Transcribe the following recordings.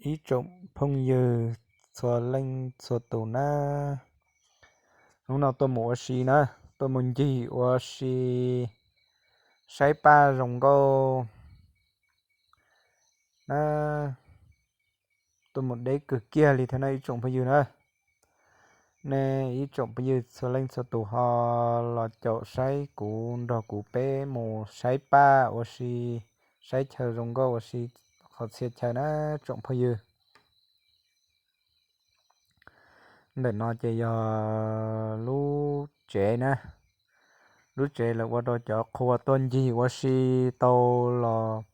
Ib tsoom phooj ywg txhua leej txhua tus na, hnub no tuaj mus ua si na, tuaj mus ncig ua si saib paj zoo nkauj na, tuaj mus deb kawg kiag li thiab na ib tsoom phooj ywg na. Nej ib tsoom phooj ywg txhua leej txhua tus ho los caum saib kuv nrog kuv peb mus saib paj ua si, saib chaw zoo nkauj ua si qhov txhia chaw na tsoom phooj ywg. Ntawm no ces yog lub tsev na, lub tsev lawv ua rau cov qhua tuaj ncig ua si tau los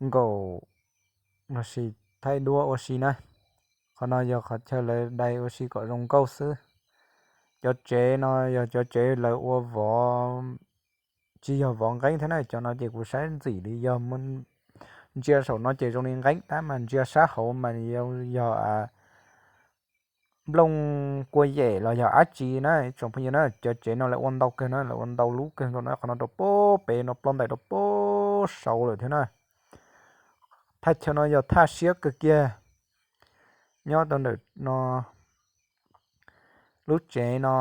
nkaum los sis thaij duab ua si na. Qhov no yog qhov chaw lawv dai ua si kom zoo nkauj xwb. Cov tsev no yog cov tsev lawv ua vov, tsis yog vov nqeeb thiab na, cov no ces kuv saib ntxim li yog ntsia saum no ces zoo li nqeeb tab mas ntsia sab hauv mas yog nplooj kua yem los yog dab tsi na tsoom phooj ywg na. Cov tsev no lawv ua ntau kawg na, lawv ua ntau lub kawg nkaus na, qhov no rau pem no ploj ntais rau pem saud lawm thiab na. Thaj chaw no yog thaj siab kawg kiag nyob rau ntawm no, lub tsev no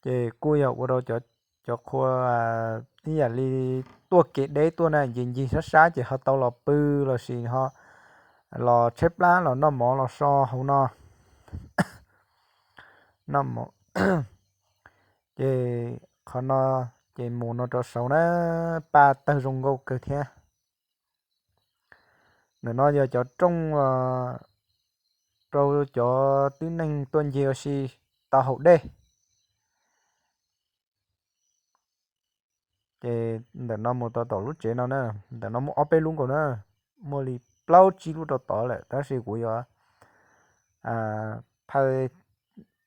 ces kuj yog ua rau cov qhua ib yam li tuaj kev deb tuaj na, ncig ncig sab sab ces ho tau los pw los sis ho los tshaib plab los noj mov los so hauv no. Ces qhov no ces mus no rau saud na, paj tawg zoo nkauj kawg thiab. Ntawm no yog cov rooj rau cov tib neeg tuaj ncig ua si tau haus dej. Ces ntawm no mus tau tom lub tsev no na, ntawm no muaj ob peb lub nkaus na, muaj li plaub tsib lub rau tod lawm tab sis kuv yuav thaij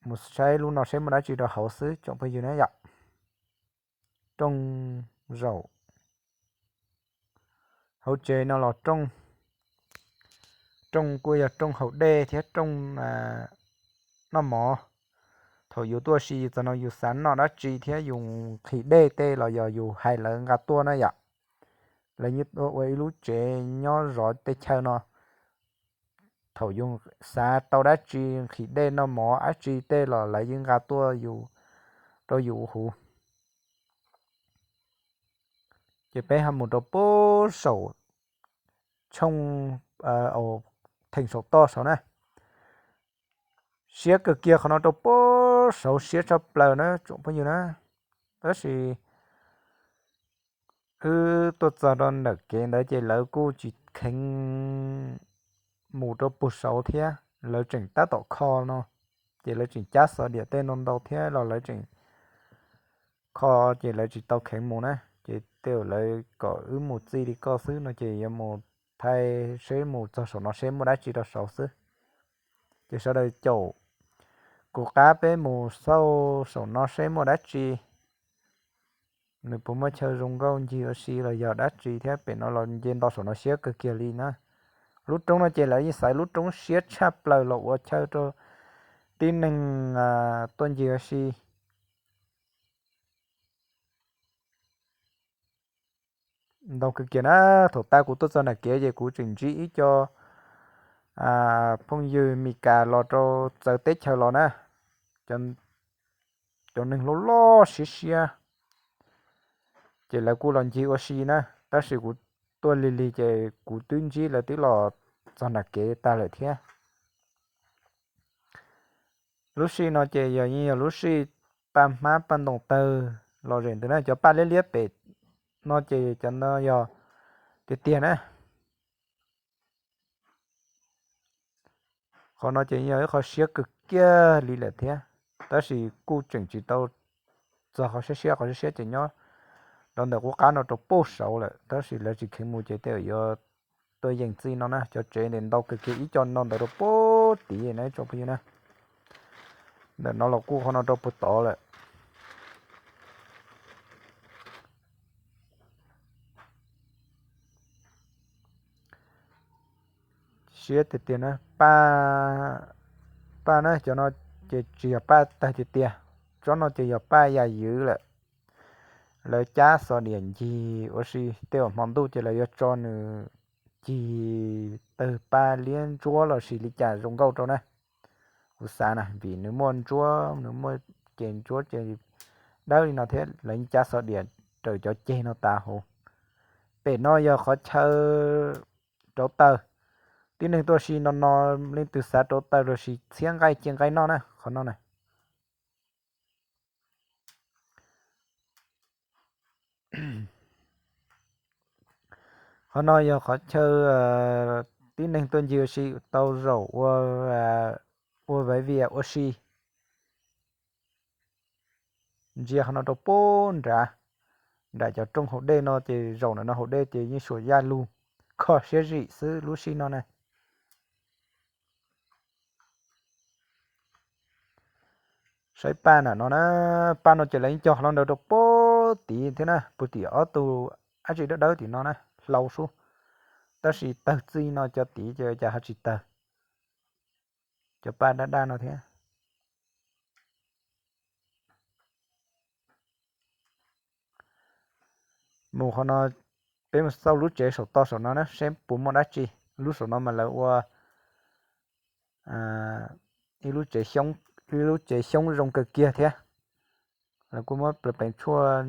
mus saib lub no saib muaj dab tsi rau hauv xwb tsoom phooj ywg na yom. Rooj zaum hauv tsev no los rooj, rooj kuj yog rooj haus dej thiab rooj noj mov. Thaum yus tuaj si txog no yus xav noj dab tsi thiab yus nqhis dej tej los yog yus hais lawv nqa tuaj na yom. Lawv yeej ua ib lub tsev nyob zov tej chaw no. Thaum yus xav tau dab tsi nqhis dej noj mov dab tsi tej los lawv yeej nqa tuaj rau yus huv. Ces peb ho mus rau pem saum tshooj theem saum toj saud na. Siab kawg kiag qhov no rau pem saud siab tshaj plaws na tsoom phooj ywg na. Tab sis wb tuaj txog rau ntawm kev ntawd ces lawv kuj tsis kheev mus rau pem saud thiab, lawv tseem tab tom kho no, ces lawv tseem cab xov diam tej ntau ntau thiab los lawv tseem kho, ces lawv tsis tau kheev mus na. Ces tej lawv kom wb mus txij li koj xwb no ces yuav mus thaij seb mus txog saum no seb muaj dab tsi rau saud xwb. Ces sawv daws caum kuv qab peb mus xauj saum no seb muaj dab tsi, nws puas muaj chaw zoo nkauj ncig ua si los yog dab tsi thiab. Pem no los nce nto saum no siab kawg kiag li na. Lub roob no ces lawv yeej xaiv lub roob siab tshaj plaws los ua chaw rau tib neeg tuaj ncig ua si ntau kawg kiag na. Thaum tas kuv tuaj txog nram kev ces kuv tseem ntsib ib co phooj ywg Mes Kas los rau txawv teb chaws los na, cov neeg loj loj siab siab, ces lawv kuj los ncig ua si na. Tab sis kuv tuaj lig lig ces kuv twb ntsib lawv twb los txog nram kev tag lawm thiab. Lub sij no ces yog yeej yog lub sij paj hmab paj ntoos tawg los zem ntawd na. Cov paj liab liab pem no ces cov no yog tiag tiag na. Qhov no ces yog ib qho siab kawg kiag li lawm thiab, tab sis kuj tseem tsis tau txog qhov siab siab. Qhov siab siab ces nyob rau ntawm qub qab no rau pem saud lawm, tab sis lawv tsis kheev mus ces tej zaum yuav tuaj yeem txij no na. Cov tsev ntawd ntau kawg kiag, ib co no ntawd rau pem tid na tsoom phooj ywg na. Ntawm no los kuj qhov no rau pem tod lawm. Siab tiag tiag na. Paj, paj na, cov no ces tsis yog paj tawg tiag tiag, tsob no ces yog paj yam ywv lawm. Lawv cab xos diam ncig ua si, tej zaum hmo ntuj ces lawv yuav tso nws cig tawg pa liab ntsuab los sis li cas zoo nkauj rau na. Kuv xav na, vim nws muaj ntsuab, nws muaj ces ntsuab ces dawb li no thiab lawv cab xov diam raws cov ceg no tas hauv. Pem no yog qhov chaw rauv taws. Tib neeg tuaj si no no, leej twg xav rauv taws los sis txhiab nqaij cia nqaij noj na, qhov no na. Qhov no yog qhov chaw tib neeg tuaj ncig ua si tau zaum ua, ua vaiv vias ua si. Ntsia qhov no rau pem nrad, nram cov rooj haus dej no ces zaum ntawm no haus dej ces yeej suas yaj lug kho siab zim xwb lub sij no na. Saib paj ntawm no na, paj no ces lawv yeej cog hlo ntawd rau pem tid thiab na, puag tim ob tug dab tsi dawb dawb tim no na, hlau sub. Tab sis tawg txij no cov tid ces cas ho tsis tawg. Cov paj daj daj no thiab. Mus qhov no, peb mus xauj lub tsev saum toj saum no na seb puas muaj dab tsi. Lub saum no mas lawv ua ib lub tsev xyoob zoo kawg kiag thiab. Lawv kuj muab pleev tshuaj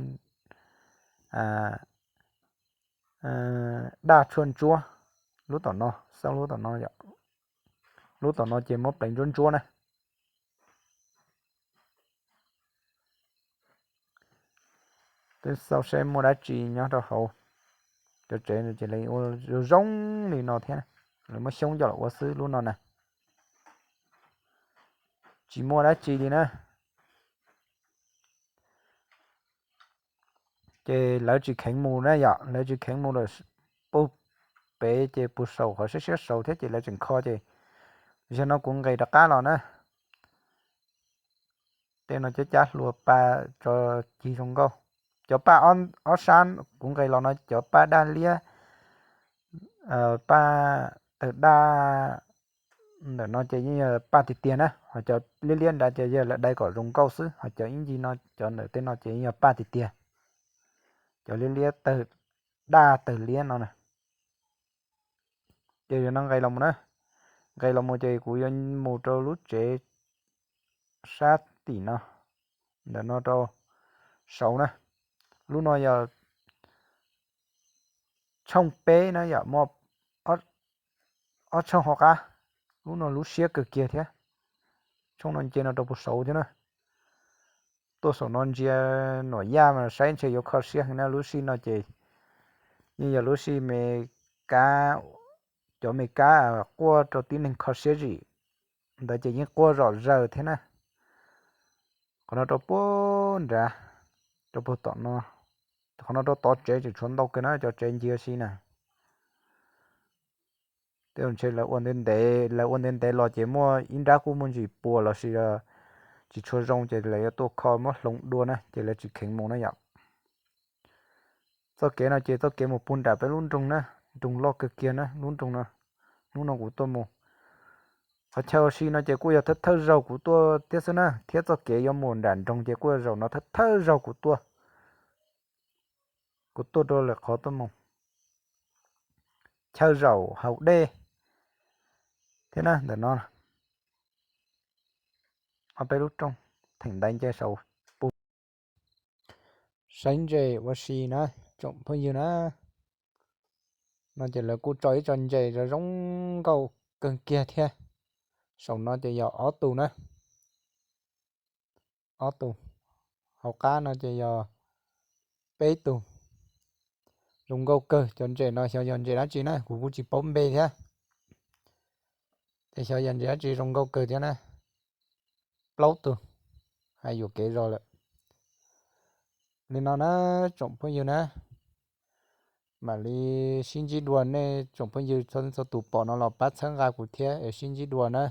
daj tshuaj ntsuab lub tom no, xauj lub tom no. Lub tom no ces muab pleev ntsuab ntsuab na. Peb xauj seb muaj dab tsi nyob rau hauv. Cov tsev no ces lawv ua zoo zoo li no thiab, lawv muab xyoob coj los ua xwb lub no na. Tsis muaj dab tsi li na. Ces lawv tsis kheev mus na yom, lawv tsis kheev mus lawm, puag pem ces puag saum qhov siab siab saud thiab ces lawv tseem kho ces zaum no kuv nqes rov qab los na. Tej no cab cab hlua pa tso cig zoo nkauj. Cov paj ob sab kuv nqes los no cov paj daj liab, paj tawg daj ntawm no ces yeej yog paj tiag tiag na, ho cov liab liab nrad ces yog lawv dai kom zoo nkauj xwb, ho cov ib ncig no cov ntawm tej no ces yeej yog paj tiag tiag. Cov liab liab tawg daj tawg liab no na. Ces yog no nqes los mus na, nqes los mus ces kuv yuav mus rau lub tsev sab tim no, ntawm no rau saud na. Lub no yog tshooj peb na yom, muaj ob tshooj hauv qab. Lub no lub siab kawg kiag thiab. Tshooj no nce no rau puag saud thiab na. Tuaj saum no ntsia nuam yaj mas saib ntshe yuav kho siab heev na, lub sij no ces yeej yog lub sij me kab, cov me kab quaj rau tib neeg kho siab zim ntawd ces yeej quaj zom zaws thiab na. Qhov no rau puag nrad, rau puag tom no, qhov no rau tod tsev tseem tshuav ntau kawg na, cov tsev ncig ua si na. Tej zaum ntshe lawv ua ntev ntev, lawv ua ntev ntev los ces muaj ib nrab kuj muaj ntsis puas los sis tsis tshua zoo ces lawv yuav tuaj kho muab hloov dua na ces lawv tsis kheev mus na yom. Txoj kev no ces txoj kev mus puag nram peb lub nroog na, nroog loj kawg kiag na lub nroog no. Hnub no kuv tuaj mus qhov chaw ua si no ces kuj yog thawj thawj zaug kuv tuaj thiab xwb na, thiab txoj kev yuav mus nram nroog ces kuj yog zaum no thawj thawj zaug kuv tuaj. Kuv tuaj rau lawm qhov tuaj mus chaw zaum haus dej thiab na ntawm no. Ob peb lub rooj theem ntaiv nce saud puag. Saib ntses ua si na, tsoom phooj ywg na. No ces lawv kuj tso ib co ntses zoo zoo nkauj kawg kiag thiab. Saum no ces yog ob tug na, ob tug. Hauv qab no ces yog peb tug. Zoo nkauj kawg, cov ntses no xyov yog ntses dab tsi na, kuv kuj tsis paub npe thiab. Ces xyov yog ntses dab tsi zoo nkauj kawg thiab na. Plaub tug, hais yuam kev zog lawm. Li no na, tsoom phooj ywg na, mam li sib ntsib dua nej tsoom phooj ywg txhua tus pom no los pab txhawb nqa kuv thiab es sib ntsib dua na.